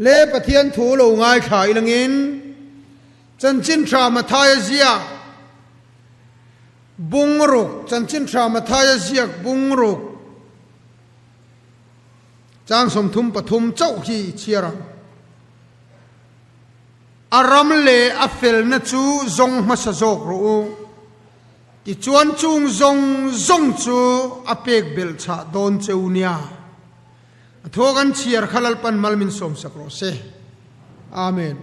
Le Pathian thu lo ngaithla ilangin Chanchin Tha Mathaia ziak bungruk Chanchin Tha Mathaia ziak bungruk chang 33 chauh hi i chhiar ang. A ram leh a felna chu zawng hmasa zawk rawh u. Tichuan chung zawng zawng chu a pek belh chhah dawn che u nia. A thaw kan chhiar kha Lalpan mal min sawmsak rawh se. Amen.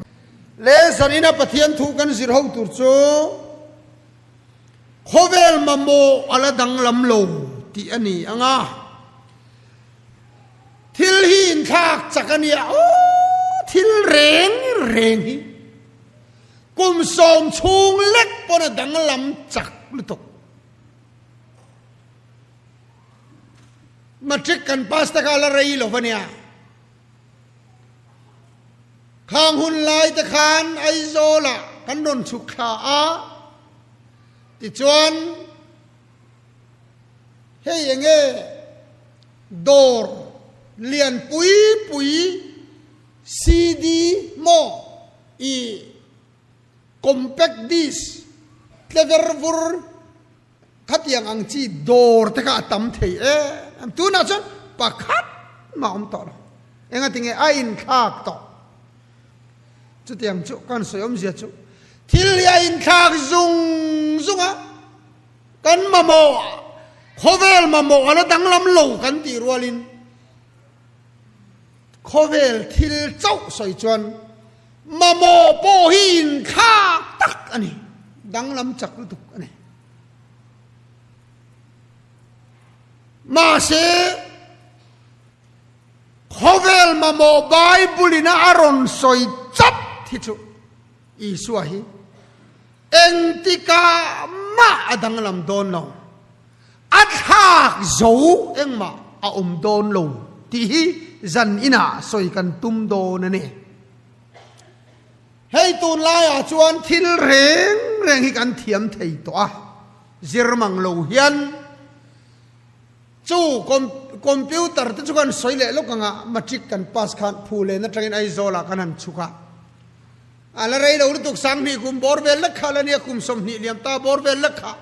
Le zanina Pathian thu kan zir ho tur chu khawvel mamawh a la danglam lo tih a ni ang a. Thil hi inthlak chak a nia aw thil reng reng hi kum sawm chhung lek pawn a danglam chak lutuk. Matric kan pass te kha la rei lo va nia. Khang hun lai te khan Aizawlah kan rawn chhuk thla a, tichuan hei enge dawr lian pui pui CD maw i compact disc tlever vur Khatiang ang chi dawr te kha a tam thei em em. Tunah chuan pakhat mah awm tawh lo. Engatinge a inthlak tawh. Chutiang chu kan sawi awmzia chu thil hi a inthlak zung zung a, kan mamawh khawvel mamawh a la danglam lo kan tih rualin khawvel thil chauh sawi chuan Mamawh pawh hi inthlak tak a ni, danglam chak lutuk a ni. Mahse, khawvel mamawh Bible-in a rawn sawi chat hi chu Isua hi engtikah mah a danglam dawn lo, a thlak zo engmah a awm dawn lo tih hi zan inah sawi kan tum dawn a ni. Hei tunlaiah chuan thil reng reng hi kan thiam thei tawh a, zir mang lo hian chu computer te chu kan sawi leh lawk ang a, matric kan pass khan phu len atangin Aizawlah kan han chhuk a, a la rei lo lutuk 2000 kum bawr vel lek kha la nia, kum 20 liam ta bawr vel lek kha.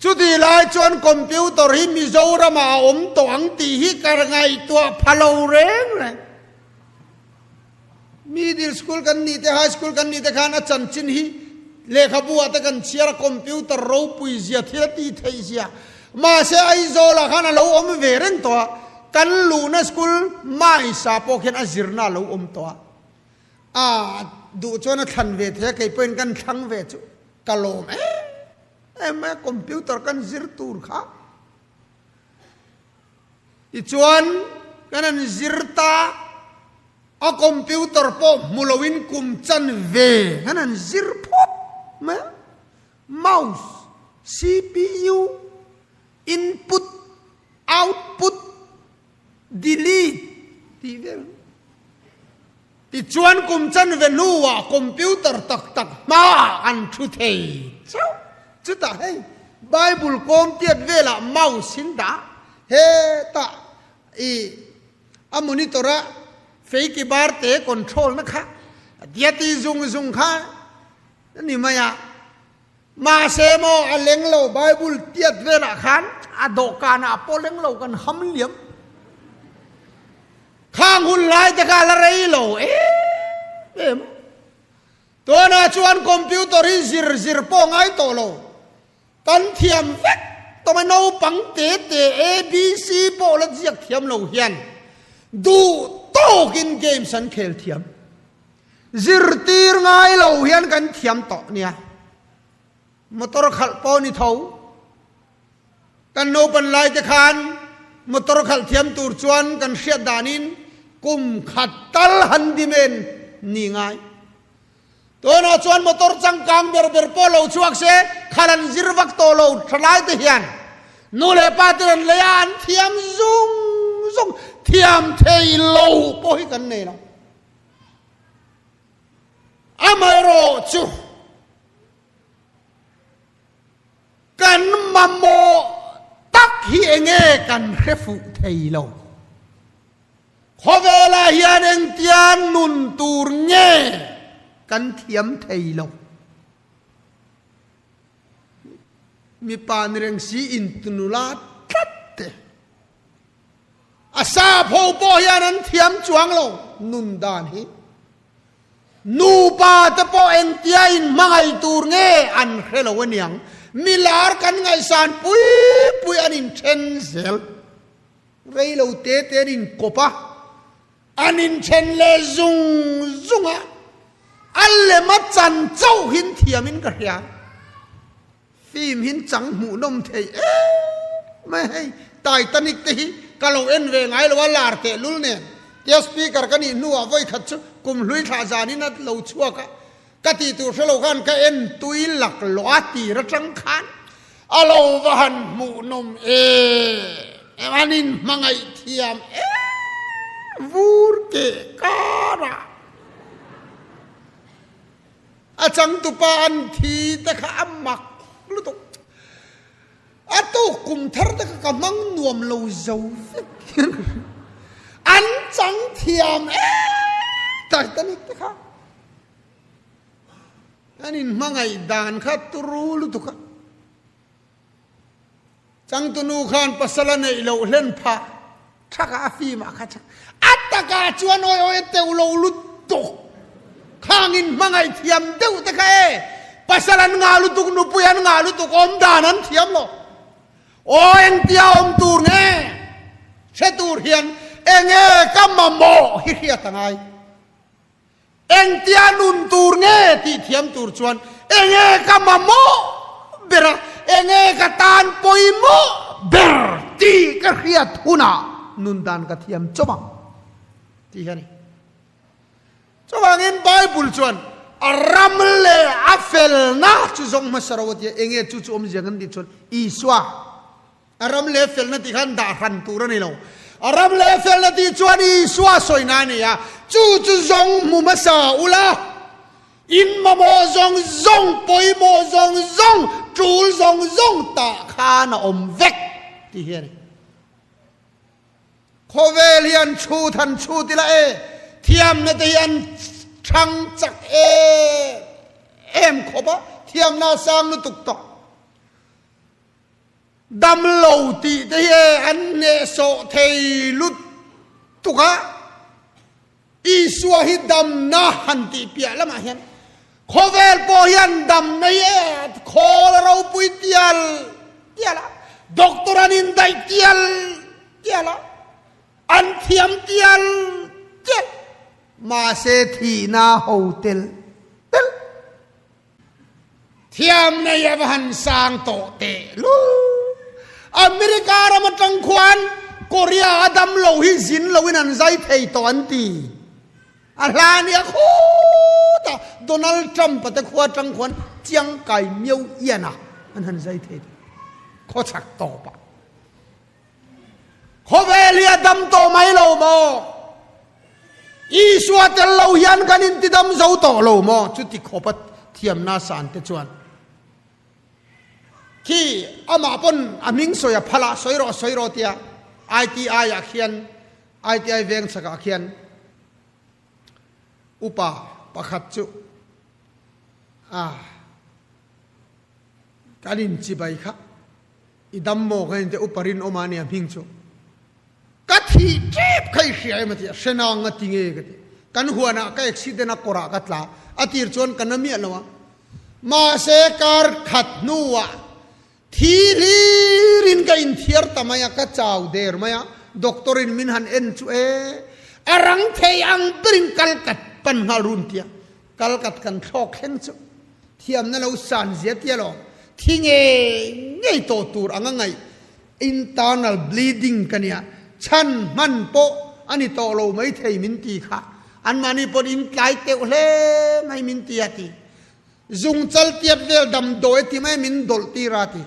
Chuti lai chuan computer hi Mizoramah a awm tawh ang tih hi ka ngaihtuah pha lo reng reng. Middle school kan nih te, high school kan nih te khan a chanchin hi lehkhabu ah te kan chhiar a, computer ropui zia, thil a ti theih zia. Mahse Aizawlah khan a lo awm ve reng tawh a, kan luhna school Maisa pawh khian a zirna a lo awm tawh a. A duh chuan a thlan ve thei a, kei pawhin kan thlang ve chu ka lawm em em a, computer kan zir tur kha. Tichuan, kan han zir ta a, computer pawh hmu loin kum chan ve kan han zir phawt mai a, mouse, CPU, input, output, delete tih vel. Tichuan kum chan ve hnuah computer tak tak hmaah an thu thei chauh. Chutah hei Bible kawm tiat velah mouse in dah hetah i a monitor a fei ki bar te control na kha tia ti zung zung kha a ni mai a. Mahse maw a leng lo Bible tiat velah khan a dawhkanah pawh leng lo kan ham liam. Khang hun lai te kha la rei lo em em. Tunah chuan computer hi zir zir pawh ngai tawh lo. Kan thiam vek tawh mai naupang te te ABC pawh la ziak thiam lo hian duh tawkin games an khel thiam. Zirtir ngai lo hian kan thiam tawh nia. Motor khalh pawh ni tho. Kan naupan lai te khan motor khalh thiam tur chuan kan hriat danin kum khat tal han dimen ni ngai. Tunah chuan motor changkang ber ber pawh lo chhuak se khalh an zir vak tawh lo thalai te hian nu leh pa te rawn lei a an thiam zung zung thiam thei lo pawh hi kan nei lo. Amaherawhchu Kan mamawh tak hi enge kan hre fuh thei lo. Khawvela Khawvelah hian engtia nun tur nge kan thiam thei lo. Mipa ni reng si intunula tlat te. A sap ho pawh hian an thiam chuang lo nun dan hi. Nupa te pawh engtia inhmangaih tur nge an hre lo aniang. Milar kan ngaihsan pui pui an inthen zel. Rei lo te te an inkawp a, an inthen leh zung zung a, a lem a chan chauhin thiamin ka hria. Film hin chang hmuhnawm thei em mai hei Titanic te hi ka lo en ve ngai lo a lar teh lul nen tia speaker ka nih hnuah vawi khat chu kum hlui thlah zanin a lo chhuak a ka tih tur hre lo khan ka en tui lak lawh a tir atang khan a lo va han hmuhnawm em an inhmangaih thiam em vur keh karah. A changtupa an thi te kha a mak lutuk. A tuk kum thar te kha ka hmang nuam lo zo vek hian ka hria. An chang thiam em Titanic te kha. An inhmangaih dan kha turu lutuk a. Changtunu khan pasal a neih loh hlen phah thak a a film ah kha chang a takah chuan awi awi a teuh lo lutuk khang in hmangaih thiam deuh te kha e pasal an ngah lutuk nupui an ngah lutuk awm dan an thiam lo aw engtia awm tur nge hre tur hian enge ka mamawh hi hriat a ngai. Engtia nun tur nge tih thiam tur chuan enge ka mamawh ber a, enge ka tan pawimawh ber tih ka hriat hunah nun dan ka thiam chawp ang tih hi a ni. Chuvangin Bible chuan a ram leh a felna chu zawng hmasa ro a ti a, enge chu chu awmzia kan tih chuan Isua A ram leh felna tih khan dah hran tur a ni lo. A ram leh felna tih chuan Isua sawina a ni a, chu chu zawng hmu hmasa ula, in mamawh zawng zawng, pawimawh zawng zawng, tul zawng zawng tah khan a awm vek tih hi a ni. Khawvel hi an chhut han chhut ila e, thiamna te hi an chhang chak em em khawp a, thiamna a sang lutuk tawh. Damlo tih te hi e an hnehsawh thei lutuk a, Isua hi damna han tih piah lamah hian khawvel pawh hian damna hi e khawl a ropui tial tial a, doctor an indaih tial tial a, an thiam tial tial mahse thihna ho tel tel. Thiam nei a va han sang tawh teh lul. America ram atang khuan Korea a dam lo hi zin loin an zai thei tawh an ti. A hla nia khut a Donald Trump a te khua atang khuan Chiang Kai Miao Ian a an han zai thei tawh. Khawchhak tawp ah. Khawvel hi a dam tawh mai lo maw? Isua tel lo hian kan intidam zo tawh lo maw? Chuti khawpa thiamna san te chuan khi amah pawn a hming sawi a phal a, sawi rawh sawi rawh tia ITI ah khian ITI veng chhakah khian upa pakhat chu a kan inchibai kha. I dam maw ka inti upa rinawm a nia hming chu. Ka thih tep kha i hria em a ti a, hre nang a ti nge ka ti. Kan huanah ka accident a kawrah ka tla a tir chuan ka na miah lo a. Mahse kar khat hnuah thi hlirin ka inthiar ta mai a, ka chau der mai a, doctor in min han en chu e a rang thei ang berin kal kat pan nghal run tia kal kat kan thlawk thleng chu. Thiamna lo san zia tia lo thi ngei ngei tawh tur anga ngaih internal bleeding ka nia chhan hman pawh a ni tawh lo mai thei min ti kha anmahni pawn in tlai teuh hle mai min ti a ti zungchal tiat vel damdawi a ti mai min dawlh tir a ti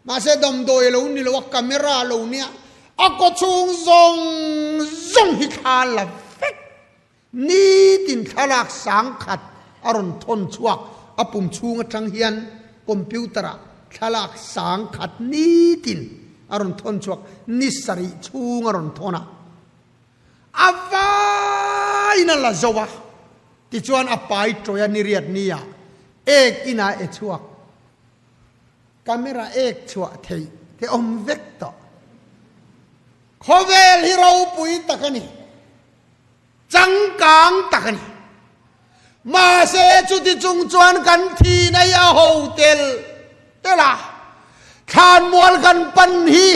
mahse damdawi a lo ni lo a camera a lo nia a kawchhung zawng zawng hi thla la vek Nitin thlalak sangkhat a rawn thawn chhuak, a pum chhung atang hian computer ah thlalak sangkhat nitin a rawn thawn chhuak, ni sarih chhung a rawn thawn a, a va. in a la zo a, tichuan a pai tawih a niriat nia ek inah e chhuak. Camera ek chhuah theih te awm vek tawh. Khawvel hi ropui tak a ni. Changkang tak a ni. Mahse chuti chung chuan kan thi nei a ho tel tel a. Thlanmual kan pan hi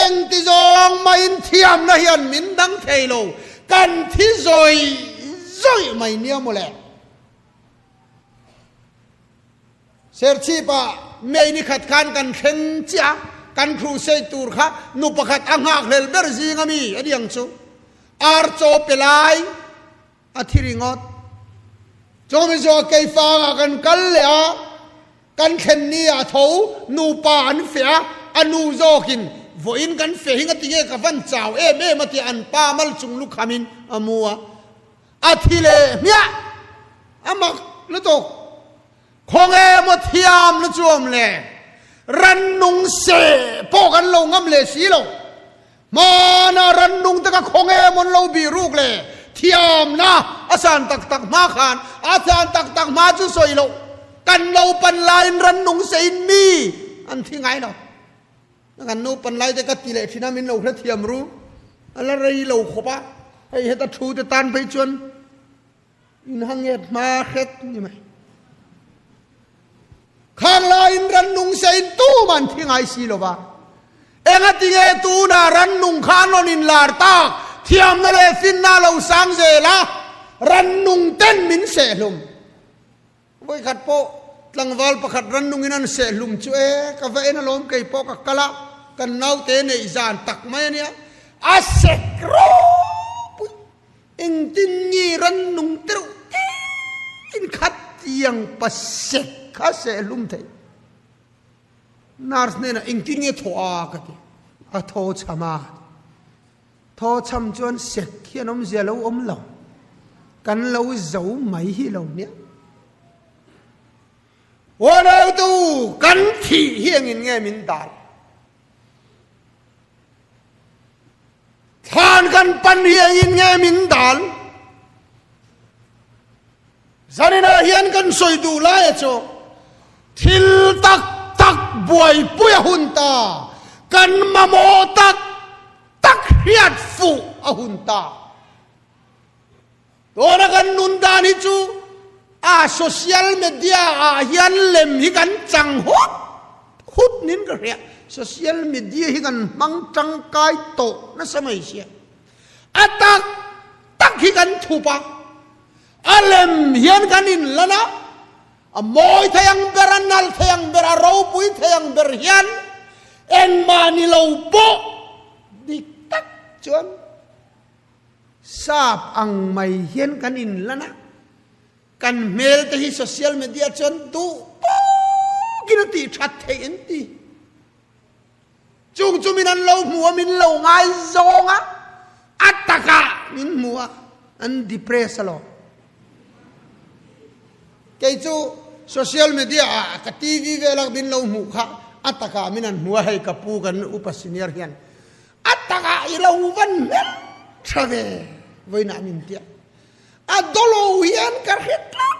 engti zawng mahin thiamna hian min dang thei lo. Kan thi zawih zawih mai nia mawle. Serchhip-ah May ni khat khan kan thleng chiah a, kan crusade tur kha nu pakhat a nghakhlel ber zing a mi a ni ang chu. Ar chaw pe lai a thi ringawt. Chawmi zawh keifangah kan kal leh a, kan thlen ni ah tho nupa an feh a, a nu zawkin vawiin kan feh hi ngatinge ka van chau em em a tia an pa mal chung lukhamin a mu a, a thi leh hmiah a mak lutuk. Khawnge maw thiam na chu awm le? Rannung seh pawh kan lo ngam leh si lo. Hmana rannung te kha khawnge maw an lo bih ruk le? Thiamna a san tak tak hma khan a san tak tak hma chu sawi loh. Kan lo pan laiin rannung sehin mi an thi ngai lo. Kan naupan lai te ka ti leh thin a, min lo hrethiam ru. A la rei lo khawp a, hei heta thu te tan phei chuan In hanget hma hret ni mai. Khang laiin rannung sein tuman thi ngai si lova. Engatinge tuna rannung kha an rawn inlar tak, thiamna leh finna lo sang zel a, rannung ten min sehhlum. Vawikhat pawh tlangval pakhat rannungin an sehhlum chu e, ka va en alawm kei pawh ka kal a, kan naute neih zan tak mai a nia, a sek ropui. Engtin nge rannung te reuh te in khat tiang pa sek kha sehhlum theih? Nurse hnenah engtin nge thaw a ka ti. A thaw chham a. Thaw chham chuan sek hian awmzia lo awm lo. Kan lo zo mai hi lo nia. Uanautu kan thih hi engin nge min dal? Thlan kan pan hi engin nge min dal? Zaninah hian kan sawi duh lai a chu thil tak tak buaipui a hun ta, kan mamawh tak tak hriat fuh a hun ta. Tuna kan nun dan hi chu a social media ah hian lem hi kan chang hut hut nin ka hria. Social media hi kan hmang tangkai tawh nasa mai sia. A tak tak hi kan thup a, a lem hian kan inlan a, a mawi thei ang ber, a nal thei ang ber, a ropui thei ang ber hian engmah ni lo pawh dik tak chuan Sap ang mai hian kan inlan a, kan hmel te hi social media chuan duh tawkin a tih that theih an ti. Chung chu min an lo hmu a, min lo ngaizawng a, a takah min hmu a, an depress alawm. Kei chu social media ah ka TV vela min lo hmuh kha a takah min an hmu a, hei ka pu kan upa senior hian A takah i lo van hmel tha ve vawiinah min tia. A dawlo hian ka hre tlat.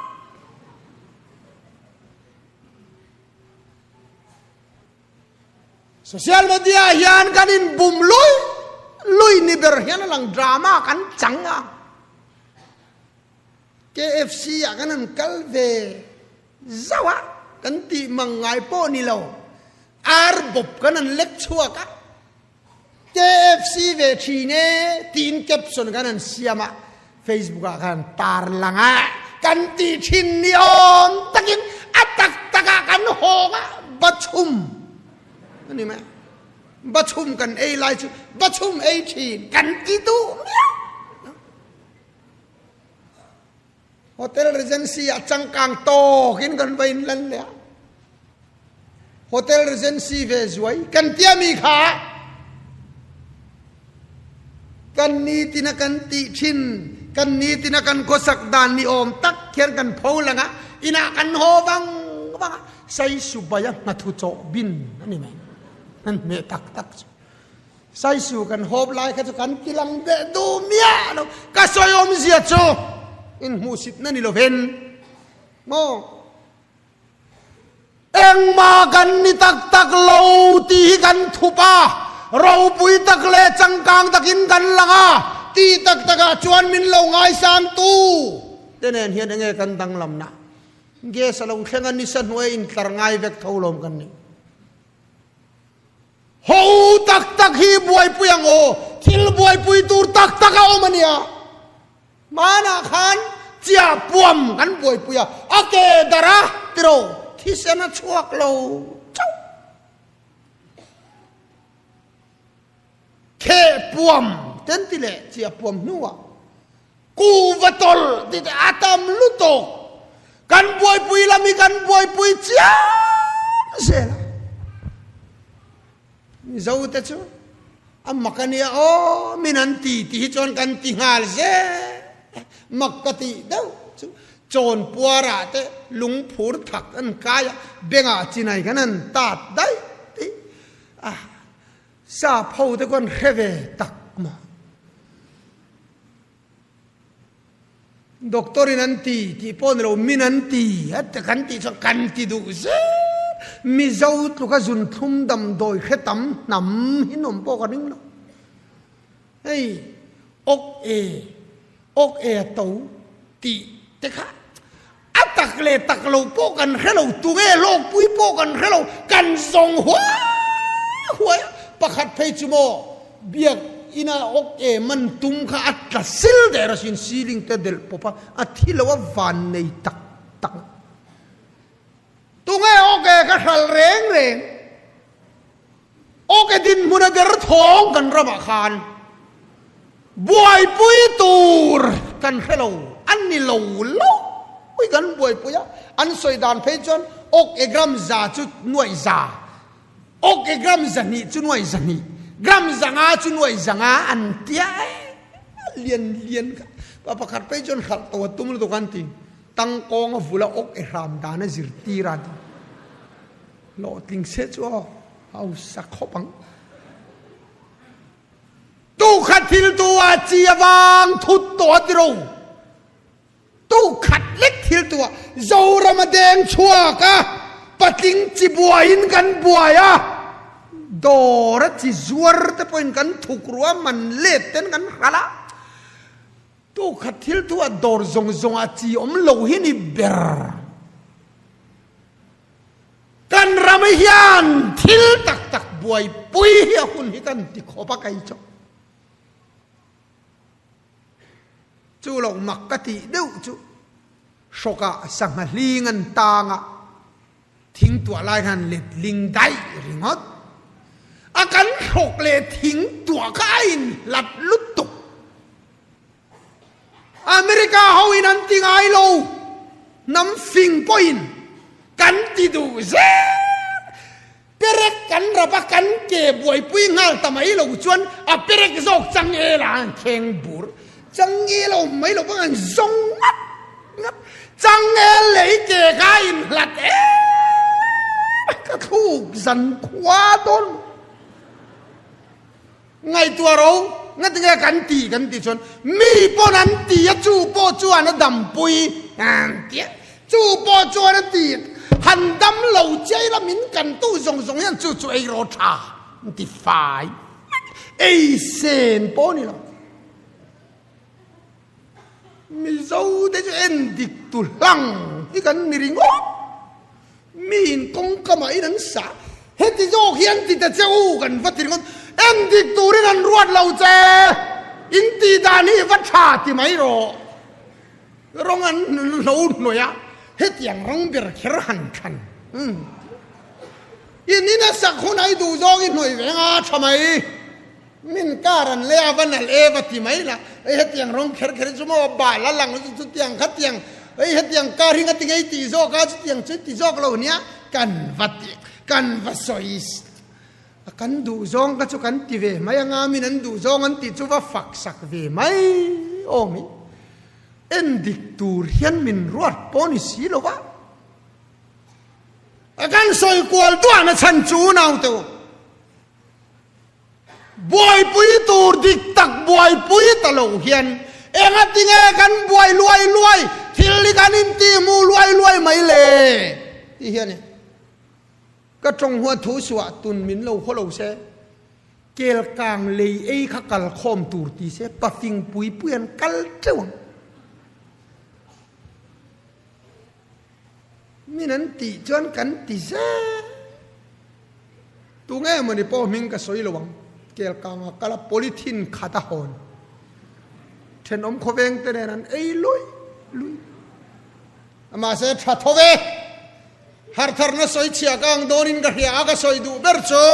Social media hian kan in bum lui lui ni ber hian a lang drama kan chang a. KFC ah kan han kal ve zauh a, kan tih mang ngai pawh ni lo. Ar bawp kan han lek chhuak a, KFC ve thin e tiin caption kan han siam a, Facebook ah khan tar lang a, kan tih thin ni awm takin a tak tak ah kan hawng a, bachhum a ni mai. Bachhum kan ei lai chu bachhum ei thin kan ti duh miau. Hotel Regency ah changkang tawkin kan va in lan leh a. Hotel Regency ve zuai kan tia mi kha kan ni tina kan tih thin kan ni tina kan khawsak dan ni awm tak hian kan pho lang a inah kan haw vang vang a sai subaya nghathu chawh bin ani mai kan hmeh tak tak chu. Saisu kan hawp lai kha chu kan ti lang beh duh miah lo. Ka sawi awmzia chu inhmuhsitna ni lovin maw? Engmah kan ni tak tak lo tih hi kan thup a, ropui tak leh changkang takin kan lang a, tih tak takah chuan min lo ngaisangtu te nen hian enge kan danglamna? Gas a lo thleng a, nisa hnuaia intlar ngai vek tho lawm kan nih. Ho tak tak hi buaipui ang aw, thil buaipui tur tak tak a awm a nia. Hmanah khan chia puam kan buaipui a, a ke darh a tiro thisen a chhuak lo chauh. Kheh puam ten ti leh chia puam hnuah kuva tawlh ti te a tam lutuk. Kan buaipui lam hi kan buaipui chiam zel a. Mizo te chu a mak a nia aw min an ti tih hi chuan kan ti nghal zel a, mak ka tih deuh chu chawn puarah te lungphur thak an kai a, bengah chinai khan an tat daih tih a. Sap ho te khuan hre ve tak maw? Doctor in an ti tih pawh ni lo, min an ti a ti kan tih chuan kan ti duh zel. Mizo tluka zun thlum damdawi hre tam hnam hi nawm pawh ka ring lo. Hei awk e, awk e a to tih te kha A tak leh tak lo pawh kan hre lo, tunge hlawkpui pawh kan hre lo, kan zawng huai huai a. Pakhat phei chu maw biak ina awk e man tum kha a tla sil der asin, ceiling te delh pawp a, a thi lo a van nei tak tak. Tunge awk e ka hral reng reng, awk e dinhmun a der thawng kan ramah khan buaipui tur kan hre lo, a ni lo lo pui kan buaipui a, an sawi dan phei chuan awk e gram za chu nuaih za, awk e gram zahnih chu nuaih zahnih, gram zanga chu nuaih zanga an tia e, a lian lian kha pa pakhat phei chuan hralh to a tum lutuk an ti. Tangkawng a vula awk e hram dan a zirtir a ti. Hlawhtling se chu aw hausa khawp ang. Tukhat thil tu ah chi a vang thut tawh a ti ro. Tukhat lek thil tu ah Zoram a deng chhuak a, patling chi buaiin kan buai a, dawr a chi zuar te pawhin kan thuk ruah man let ten kan hral a. Tukhat thil thu a dawr zawng zawng ah chi awm lo hi ni ber. Kan ram hian thil tak tak buaipui hi a hun hi kan ti khawp a kei chu. Chu lo mak ka tih deuh chu hrawkah sangha hling an tang a. Thing tuah lai khan let ling daih ringawt. A kan hrawk leh thing tuah kha a in hlat lutuk. America ho in an ti ngai lo. Hnam fing pawhin kan ti duh zel. Perek kan rap a kan ke buaipui nghal ta mai lo chuan a perek zawk changel ah an kheng bur. Changel a awm mai lo bang an zawng ngap ngap. Changel lei ke kha a inhlat em a, ka thluk zan khua dawn. Ngaihtuah ro, ngatinge kan ti kan tih chuan mi pawn an ti a, chu pawh chuan a dampui an ti a, chu pawh chuan a ti han dam lo chiai la min kan tu zawng zawng hian chu chu ei rawh tha an ti fai ei sen pawh a ni lo. Mizo te chu en dik tu hlang hi kan ni ringawt. Miin kawngkamah in an sah. Heti zawk hi an ti ta che u kan va ti ringawt. En dik turin an ruat lo che. In tih dan hi va tha ti mai rawh. Rawng an hlo hnawih a, hetiang rawng ber kher han thlan. In in a sak hunah i duh zawng i hnawih ve anga tha mai. Min kar an lei a va nalh e va ti mai la, hei hetiang rawng kher kher hi chu maw a bal a lang chu chutiang khatiang, hei hetiang kar hi nga ti ngei tih zawk a chutiang chu ti zawk lo nia kan va ti kan va sawi a kan duh zawng kha chu kan ti ve mai anga min an duh zawng an tih chu va fak sak ve mai awm hi en dik tur hian min ruat pawh ni si lo va. A kan sawi kual duahna chhan chu naute u. Buaipui tur dik tak buaipui ta lo hian engatinge kan buai luai luai, thil hi kan intihhmuh luai luai mai le? Ti hian i ka tawng huan thu suah tun min lo haw lo se, kelkang lei ei kha kal khawm tur ti se pafing pui pui an kal teuh ang. Min an tih chuan kan ti zel. Tunge mawni pawh hming ka sawi lo ang. Kelkanga kal a polythene khat a hawn. Thenawm khawveng te nen an ei lui lui. Mahse tha tho ve. Hartharna sawi chhia ka ang dawnin ka hria a, ka sawi duh ber chu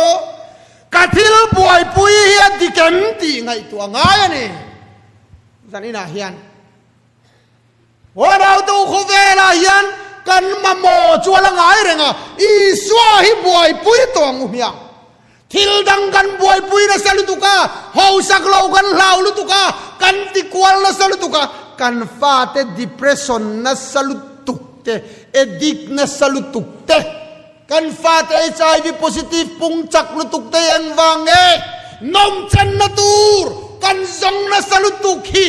ka thil buaipui hi a dik em tih ngaihtuah ngai a ni. Zaninah hian. Huanautu khawvelah hian kan mamawh chu a la ngai reng a, Isua hi buaipui tawh ang u hmiang. Thil dang kan buaipui nasa lutuk a, hausak lo kan hlau lutuk a, kan tikual nasa lutuk a, kan fate depression nasa lutuk te, addict nasa lutuk te, Kan fate HIV positive pung chak lutuk te engvang nge nawmchenna tur kan zawng nasa lutuk hi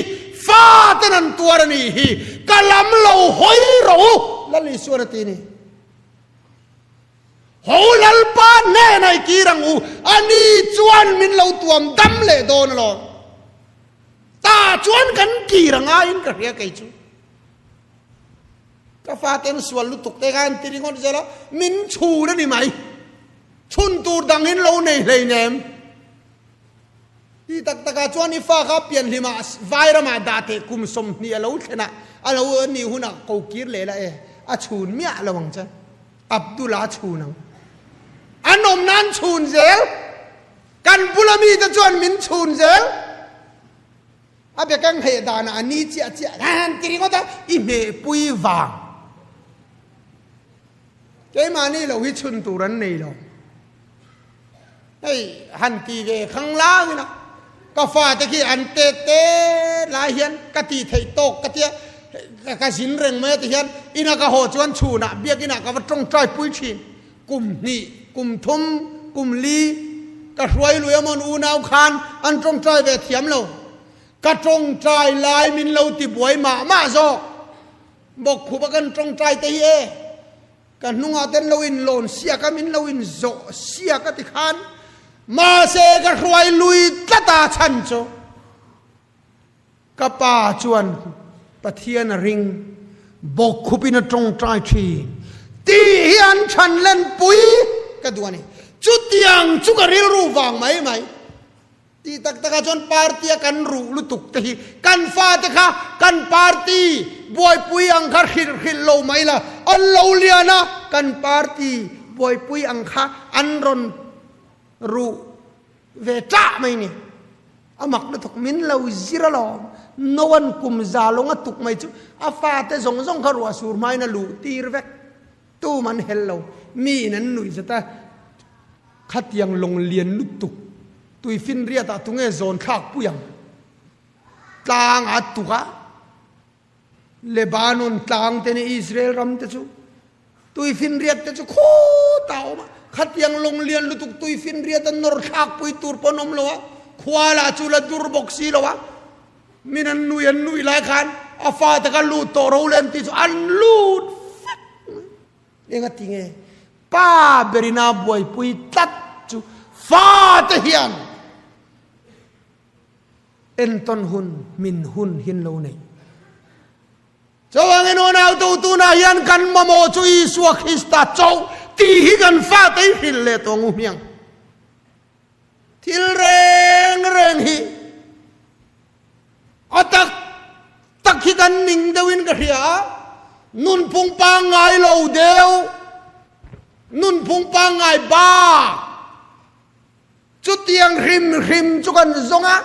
faten an tuar a nih hi ka lam lo hawi rawh u Lal Isuan a ti ni. Ho Lalpa hnenah i kir ang u, ani chuan min lo tuam dam leh dawn alawm. Ta chuan kan kir a ngaiin ka hria kei chu. Ka fate an sual lutuk te khan ti ringawt zel a, min chhun a ni mai. Chhun tur dang in lo nei hleinem. Ti tak takah chuan i fa kha pianhlimah vairamah dah teh kum 20 a lo thlen a, a lo nih hunah ko kir leh la e, a chhun miah lo ang che. Abdul-a a chhun ang. An awmna an chhun zel. Kan bula mite chuan min chhun zel. A be ka ngheh danah a ni chiah chiah han ti ringawt a, i hmehpui vang. Keimahni lo hi chhun tur an nei lo. Hei han ti ve khang langin a, ka fate khi an te te lai hian ka ti theih tawk ka tia, ka zin reng mai a ti hian ina ka haw chuan chhunah biakinah ka va tawngtai pui thin. Kum hnih, kum thum, kum li ka hruai lui amawn unau khan an tawngtai ve thiam lo. Ka tawngtai lai min lo ti buai mah mah zawk. Bawkkhup a kan tawngtai te hi e, ka hnungah ten lo in lawn siak a, min lo in zawh siak a ti khan mahse ka hruai lui tlat a chhan chu. Ka pa chuan Pathian a ring, bawkkhupin a tawngtai thin tih hi an chhan lenpui ka duh a ni. Chutiang chu ka rilru vang mai mai. Tih tak takah chuan party a kan ruh lutuk te hi kan fate kha kan party buaipui ang kha hrilh hrilh lo mai la, an lo lian a, kan party buaipui ang kha an rawn ruh ve ṭah mai ni. A mak lutuk, min lo zir alawm. Noan kum za lawng a tuk mai chu a fate zawng zawng kha ruah sur hmain a luh tir vek. Tum an hel lo, mi in an nuih zat a, khatiang lawng lian lutuk tuifinriat ah tunge zawn thlak pui ang? Tlang a tuk a, Lebanon tlang te nih Israel ram te chu tuifinriat te chu khawtah a awm a, khatiang lawng lian lutuk tuifinriat a nawr thlak pui tur pawh an awm lo a, khua lah chu la dur bawk si lo a, min an nui an nuih lai khan a fate kha lut tawh ro lem tih chu an lut vek mai. Engati nge pa berin a buaipui tlat chu fate hian Entawn hun, min hun hin lo nei. Chuvangin unau tu tunah hian kan mamawh chu Isua Krista chauh tih hi kan fate hi hrilh leh tawh ang u hmiang. Thil reng reng hi a tak tak hi kan ning deuhin ka hria a, nunphung pangngai lo deuh, nunphung pangngai bak, Chutiang hrim hrim chu kan zawng a,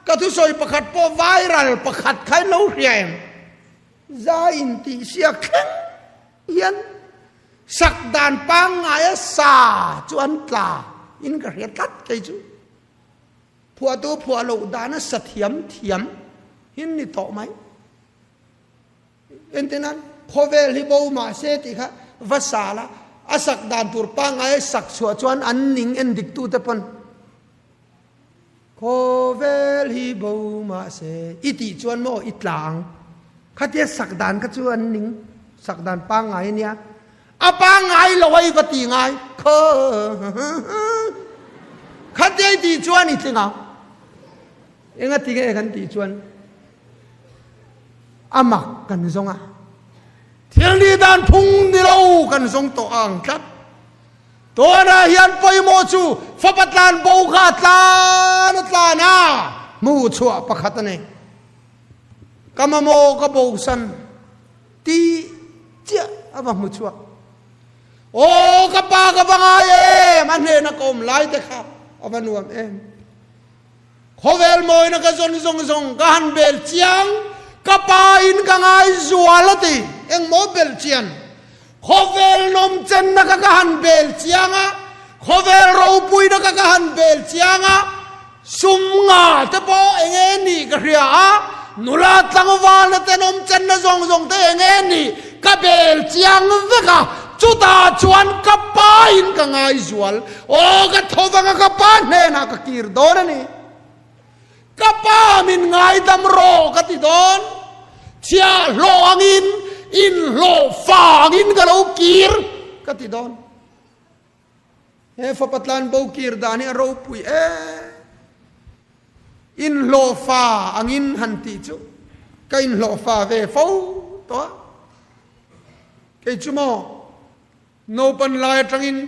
ka thusawi pakhat pawh viral pakhat kha in lo hria em? Zai in tih siak thleng hian sak dan pangngaia sa chu an tla in ka hria tlat kei chu. Phuahtu phuah loh dana sa thiam thiam hin ni tawh mai. Entenan, khawvel hi bo mah se tih kha va sa la, a sak dan tur pangngai a sak chhuah chuan an ning en dik tute pawn. Khawvel hi bo mahse i tih chuan maw i tla ang. Khatia sak dan kha chu an ning sak dan pangngai a nia. A pangngai lo a i va ti ngai. Khaw Khatia i tih chuan i tling ang. Enga ti nge kan tih chuan a mak kan zawng a. Thil nih dan phung ni lo kan zawng tawh a ang tlat. Tunah hian pawimawh chu fapa tlan bo kha tlan a tlan a, hmuh chhuah pakhat a ni. Ka mamawh ka bosan tih chiah a va hmu chhuak. Aw ka pa ka va ngai em, a hnena ka awm lai te kha a va nuam em. Khawvel mawina ka zawn zawng zawng ka han bel chiang, ka pa in ka ngai zual a ti. Engmaw bel chian? Khawvel nawmchenna ka ka han bel chiang a, khawvel ropuina ka ka han bel chiang a, sum nga te pawh eng nge nih ka hria a, nula tlangvalna te nawmchenna zawng zawng te eng nge nih ka bel chiang vek a, chutah chuan ka pa in ka ngai zual. Aw ka tho vang a ka pa hnenah ka kir dawn a ni. Ka pa min ngaidam rawh ka ti dawn. Chhiahhlawh angin inhlawh fa angin ka lo kir ka ti dawn. He fapa tlan bo kir dan hi a ropui em. Inhlawh fa angin han tih chu ka inhlawh fa ve fo tawh a. Kei chu maw Naupan lai atangin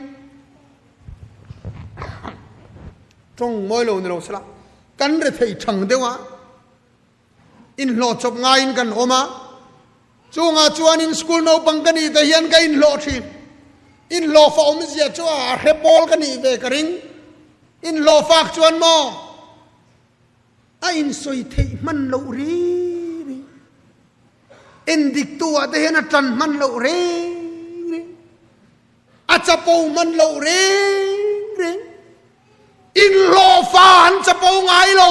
tawng mawi lo ni lo sela kan re thei thang deuh a, inhlawh chawp ngaiin kan awm a, chungah chuanin school naupang ka nih te hian ka inhlawh thin. Inhlawh fa awmzia chu a hre pawl ka nih ve ka ring. Inhlawh fak chuan maw a insawi theih hman loh ri ri. Endiktu ah te hian a ṭan hman loh reng reng, a chapo hman loh reng reng, inhlawhfa an chapo ngai lo,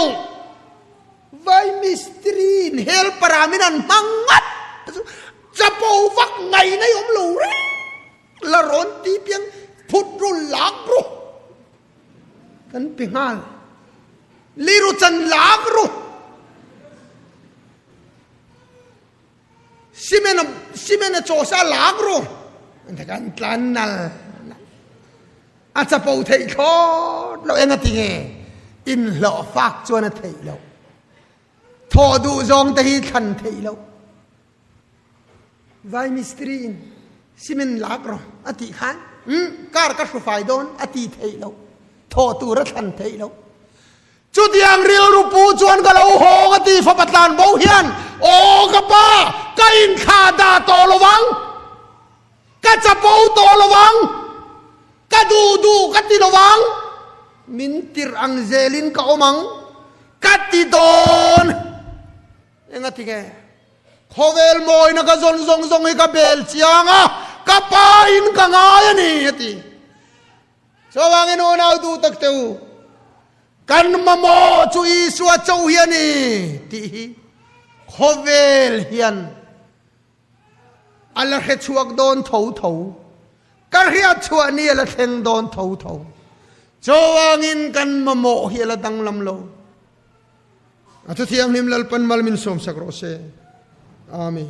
vai mistiri in helper ah min an hmang ngat te chu chapo vak ngai na i awm lo reng, la rawn ti piang phut ru lak ru kan pe nghal, liru chan lak ru. Cement a cement a chawsa lak ru an ta kan tlan nal a chapo theih thlawt lo eng a ti nge in hlawh fak chuan a theih lo thawh duh zawng te hi thlan theih lo vai mistri in cement lak ro a tih khan um kar ka hru fai dawn a ti theih lo thawh tur a thlan theih lo Chutiang rilru pu chuan ka lo hawng a ti fapa tlan bo hian, Aw ka pa, ka inthlah dah tawh lo vang, ka chapo tawh lo vang, ka duh duh ka ti lo vang, min tirh ang zelin ka awm ang, ka ti dawn. Enga ti nge? Khawvel mawina ka zawn zawng zawng hi ka bel chiang a, ka pa in ka ngai a ni, a ti. Chuvangin unau duh tak te u, kan mamawh chu Isua chauh hi a ni tih hi khawvel hian a la hre chhuak dawn tho tho, ka hriat chhuah ni a la thleng dawn tho tho. Chuvangin kan mamawh hi a la danglam lo. A thu thianghlim Lalpan mal min sawmsak rawh se. Amen.